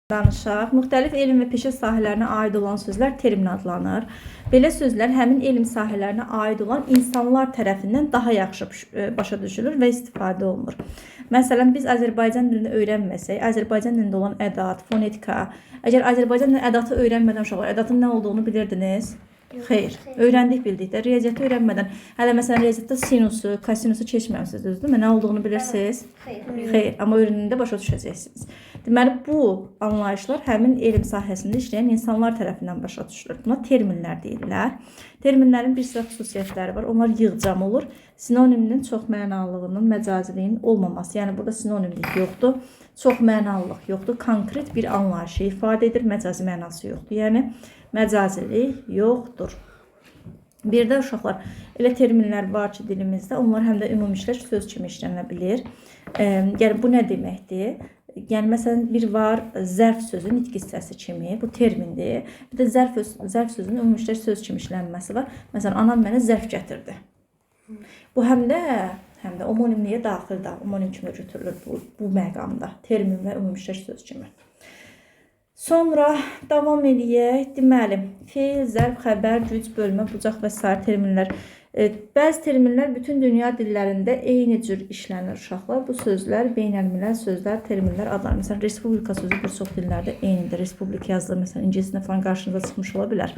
Danışaq. Müxtəlif elm və peşə sahələrinə aid olan sözlər termin adlanır. Belə sözlər həmin elm sahələrinə aid olan insanlar tərəfindən daha yaxşı başa düşülür və istifadə olunur. Məsələn, biz Azərbaycan dilini öyrənməsək, Azərbaycan dilində olan ədat, fonetika, əgər Azərbaycan dilində ədatı öyrənmədən uşaqlar, ədatın nə olduğunu bilirdiniz? Xeyr. Öyrəndik, bildik də. Riyaziyyatı öyrənmədən, hələ məsələn riyaziyyatda sinusu, kosinusu keçməmisiniz, düzdürmü? Nə olduğunu bilirsiniz? Xeyr. Xeyr, amma öyrənəndə başa düşəcəksiniz. Deməli, bu anlayışlar həmin elm sahəsində işləyən insanlar tərəfindən başa düşülür. Buna terminlər deyirlər. Terminlərin bir sıra xüsusiyyətləri var. Onlar yığcam olur. Sinoniminin çox mənalılığının, məcaziliyin olmaması. Yəni burada sinonimlik yoxdur. Çox mənalılıq yoxdur. Konkret bir anlayışı ifadə edir, məcazi mənası yoxdur. Yəni məcazilik yoxdur. Bir də uşaqlar, elə terminlər var ki, dilimizdə onlar həm də ümumi işləş söz kimi işlənə bilir. Yəni bu nə deməkdir? Yəni məsələn bir var zərf sözü nitq hissəsi kimi, bu termindir. Bir də zərf sözünün ümumi işləş söz kimi işlənməsi var. Məsələn, anam mənə zərf gətirdi. Bu həm də omonimliyə daxildir. Omonim kimi götürülür bu məqamda. Termin və ümumi işləş söz kimi. Sonra davam eləyək. Deməli, feil, zərf, xəbər, güc, bölmə, bucaq və sair terminlər. Bəzi terminlər bütün dünya dillərində eyni cür işlənir uşaqlar. Bu sözlər beynəlmiləl sözlər, terminlər adlanır. Məsələn, respublika sözü bir çox dillərdə eynidir. Respublika yazılır. Məsələn, ingilis dilində falan qarşınıza çıxmış ola bilər.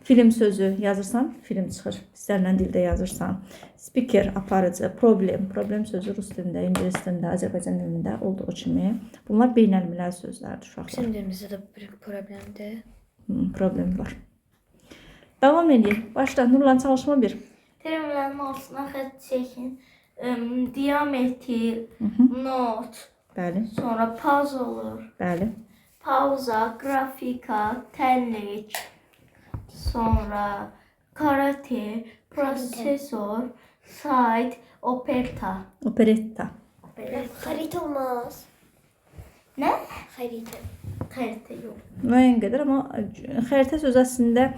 Film sözü yazırsan, film çıxır. İstənilən dildə yazırsan. Speaker, aparıcı, problem. Problem sözü rus dilində, ingilis dilində, Azərbaycan dilində olduğu kimi. Bunlar beynəlmiləl sözlərdir uşaqlar. Bizim dilimizdə də bir problemdir. Problem var. Davam edək. Başla Nurlan, çalışma 1. Terminlərin altına xətt çəkin. Diametr, not, Bəli, sonra pauza olur. bəli. Pauza, qrafika, tənlik, sonra karate, prosesor, sayt, operta. Operetta. Xəritə olmaz. Nə? Xəritə. Xəritə yox. Müəyyən qədər, amma xəritə sözü əslində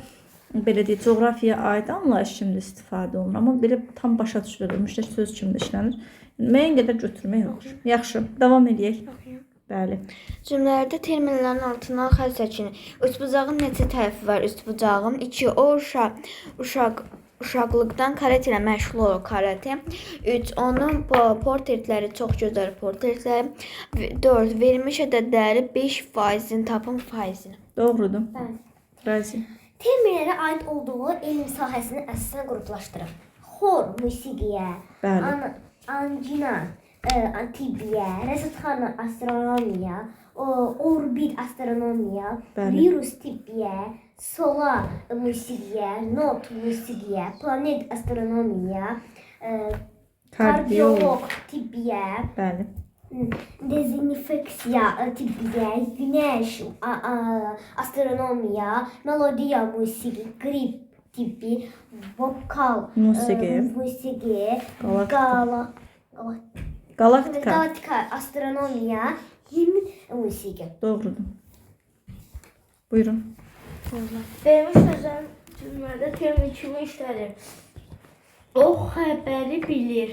belə deyək, coğrafiyaya aid anlayış kimi də istifadə olunur, amma belə tam başa düşülür, müştərək söz kimi də işlənir. Müəyyən qədər götürmək olur. Yaxşı, davam eləyək. Bəli. Cümlələrdə terminlərin altına xətt çəkin. Üçbucağın neçə tərəfi var? Üçbucağın 2. O uşaqlıqdan karate ilə məşğul olur, karate. 3. Onun portretləri çox gözəl portretləri. 4. Verilmiş ədədləri 5 faizini tapın, faizini. Doğrudur. Bəli. Razi. Terminlərə aid olduğu elm sahəsini əsasən qruplaşdırır. Xor musiqiyə, Bəli. Angina tibbiyə, rəsədxana astronomiya, orbit astronomiya, Bəli. virus tibbiyə, sola musiqiyə, not musiqiyə, planet astronomiya, Kardiolog. kardiolog tibbiyə, Bəli. dezinfeksiya tibbiyə, günəş astronomiya, melodiya musiqi, qrip tibbi, vokal Musiqi. Musiqi, Galaktika. Galaktika. Galaktika astronomiya, himn musiqi. Doğrudur. Buyurun. Verilmiş sözlərin cümlədə termin kimi işlənir. O xəbəri bilir.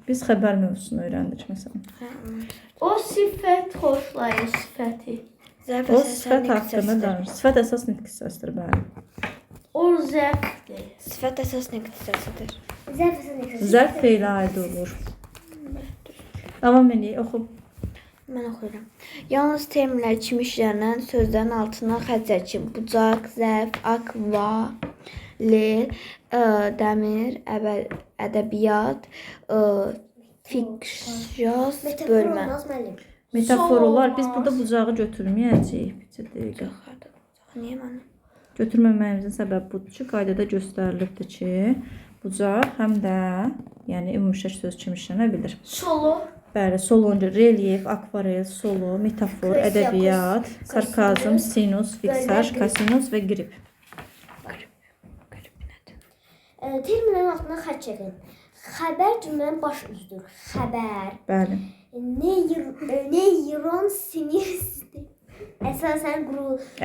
Biz xəbər mövzusunu öyrəndik məsələn. O sifət xoşlayır sifəti. Zərf O əsasən sifət nitq haqqında hissəsidir. danışır. Sifət əsas nitq hissəsidir, bəli. O zərfdir. Sifət əsas nitq hissəsidir. Zərf əsas Zərf feilə aid olur. Davam eləyək, oxu. Mən oxuyuram. Yalnız terminlər kimi işlənən sözlərin altına xətt çəkin. Bucaq, zərf, akvarel, dəmir, ədəbiyyat, fiksiyas, Metafor bölmə. olmaz müəllim. Metafor olar. Biz olmaz. burada bucağı götürməyəcəyik. Bir dəqiqə. Niyə mənə? Götürməməyimizin səbəbi budur ki, qaydada göstərilibdir ki, bucaq həm də yəni ümumi şəkil söz kimi işlənə bilir. Solo. Bəli, soloncu, relyef, akvarel, solo, metafor, Kasiya, ədəbiyyat, sarkazm, sinus, fiksaj, bölmə, qrip. kosinus və qrip. Qrip nədir? Terminlərin altına xətt çəkin. Xəbər cümlənin baş üzvüdür. Xəbər. Bəli. Neyron sinir sistemi. Əsasən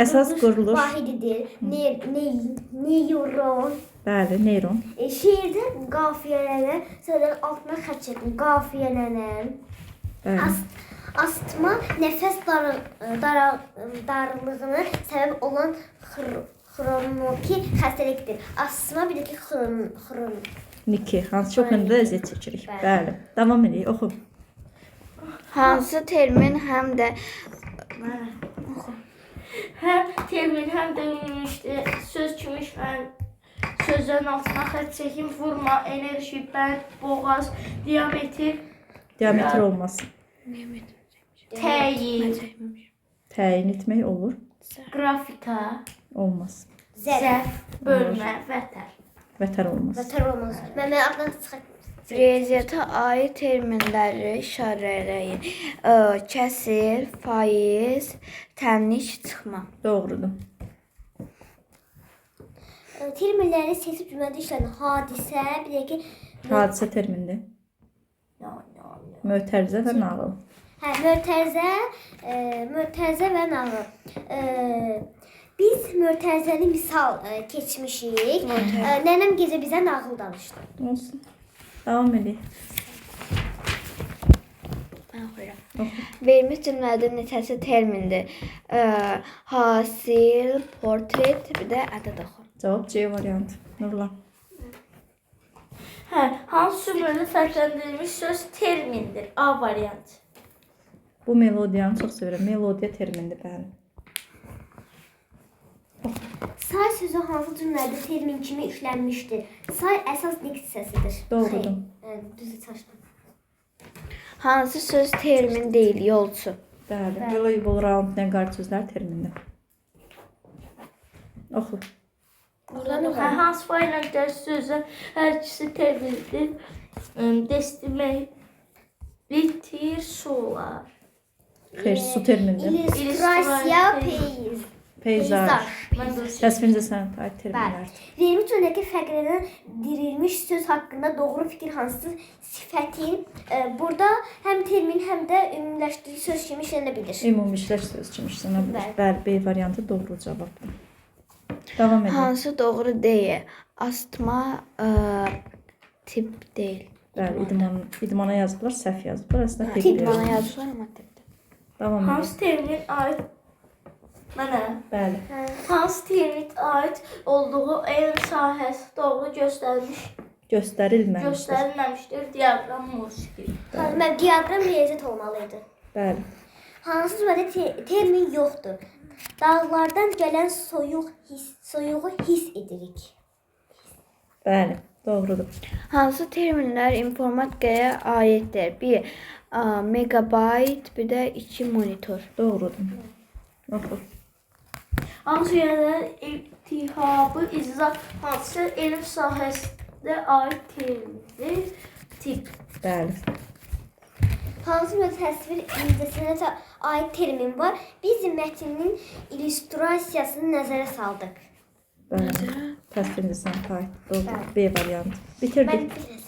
Əsas quruluş. Vahididir. Neyron. Bəli, neyron. Şeirdə qafiyələnən sözlərin altına xətt çəkin. Qafiyələnən. Bəli. Astma nəfəs darlığına səbəb olan xroniki xəstəlikdir. Astma bir də ki xron Niki, hansı çox indi əziyyət çəkirik. Bəli. Bəli. Davam edək, oxu. Hansı termin həm də Həm termin, həm də ümumilikdə söz kimi işlənən sözlərin altına xətt çəkin, vurma, enerji, bənd, boğaz, diametr, Diametr olmaz. təyin, Təyin etmək olur, qrafika, olmaz. zərf. zərf, bölmə, vətər. Vətər olmaz. Vətər olmaz. Mən addan çıxart. riyaziyyata aid terminləri işarələyin. Kəsir, faiz, təmnik, çıxma. Doğrudur. Terminləri seçib cümlədə işlənən hadisə, bir də ki Hadisə termindir. No, no, no. Mötərizə və nağıl. hə, mötərizə, mötərizə və nağıl. Biz mötərizəni misal keçmişik. Nənəm gecə bizə nağıl danışdı. Olsun. Davam edək. Mən oxuyuram. Verilmiş cümlədə neçəsi termindir? Hasil, portret, bir də ədəd oxu. Cavab C variantı. Nurla. Hə, hansı cümlədə fərqləndirilmiş söz termindir? A variantı. Bu melodiyanı çox sevirəm. Melodiya termindir, bəli. Say sözü hansı cümlədə termin kimi işlənmişdir? Say əsas nitq hissəsidir. Doğrudur. Xeyr, düzü çaşdım. Hansı söz termin deyil? Yolçu. Bəli. Voleybol, round, nəqar sözlər termindir. Oxu. Hə, hansı fayla gələn sözün hər ikisi termindir? Destimetr sular. Xeyr, su termindir. İllüstrasiya, peyz. Peyzaj. Mən də Təsvir incəsənətə aid terminlərdir. Verilmiş cümlədəki fəqrədən dirilmiş söz haqqında doğru fikir hansı sifətin burada həm termin, həm də ümumiləşdirici söz kimi işlənə bilir. Ümumi işlər söz kimi işlənə bilər. Bəli, B variantı doğru cavabdır. Davam edək. Hansı doğru deyil? Astma tip deyil. Bəli, idmana yazıblar, səhv yazıblar. Əslində tip Tip bana deyil. yazıblar amma tipdir. Davam edək. Hansı termin aid mənə? Bəli. Hansı termin aid olduğu elm sahəsi doğru göstərilmiş, Göstərilməmişdir. göstərilməmişdir? Diaqram musiqi. Mən diaqram riyaziyyat olmalı idi. Bəli. Hansı cümlədə termin yoxdur? Dağlardan gələn soyuğu hiss edirik. Bəli, doğrudur. Hansı terminlər informatikaya aiddir? 1 megabayt, bir də 2 monitor. Doğrudur. Oxu. Ağciyərlərin iltihabı izah hansı elm sahəsinə aid termindir? Tip. Bəli. Hansı bir təsvir incəsənətə aid termin var? Biz mətnin illüstrasiyasını nəzərə saldıq. Bəli. Təsvir incəsənətə aid. Doğru. B variantı. Bitirdik. Mən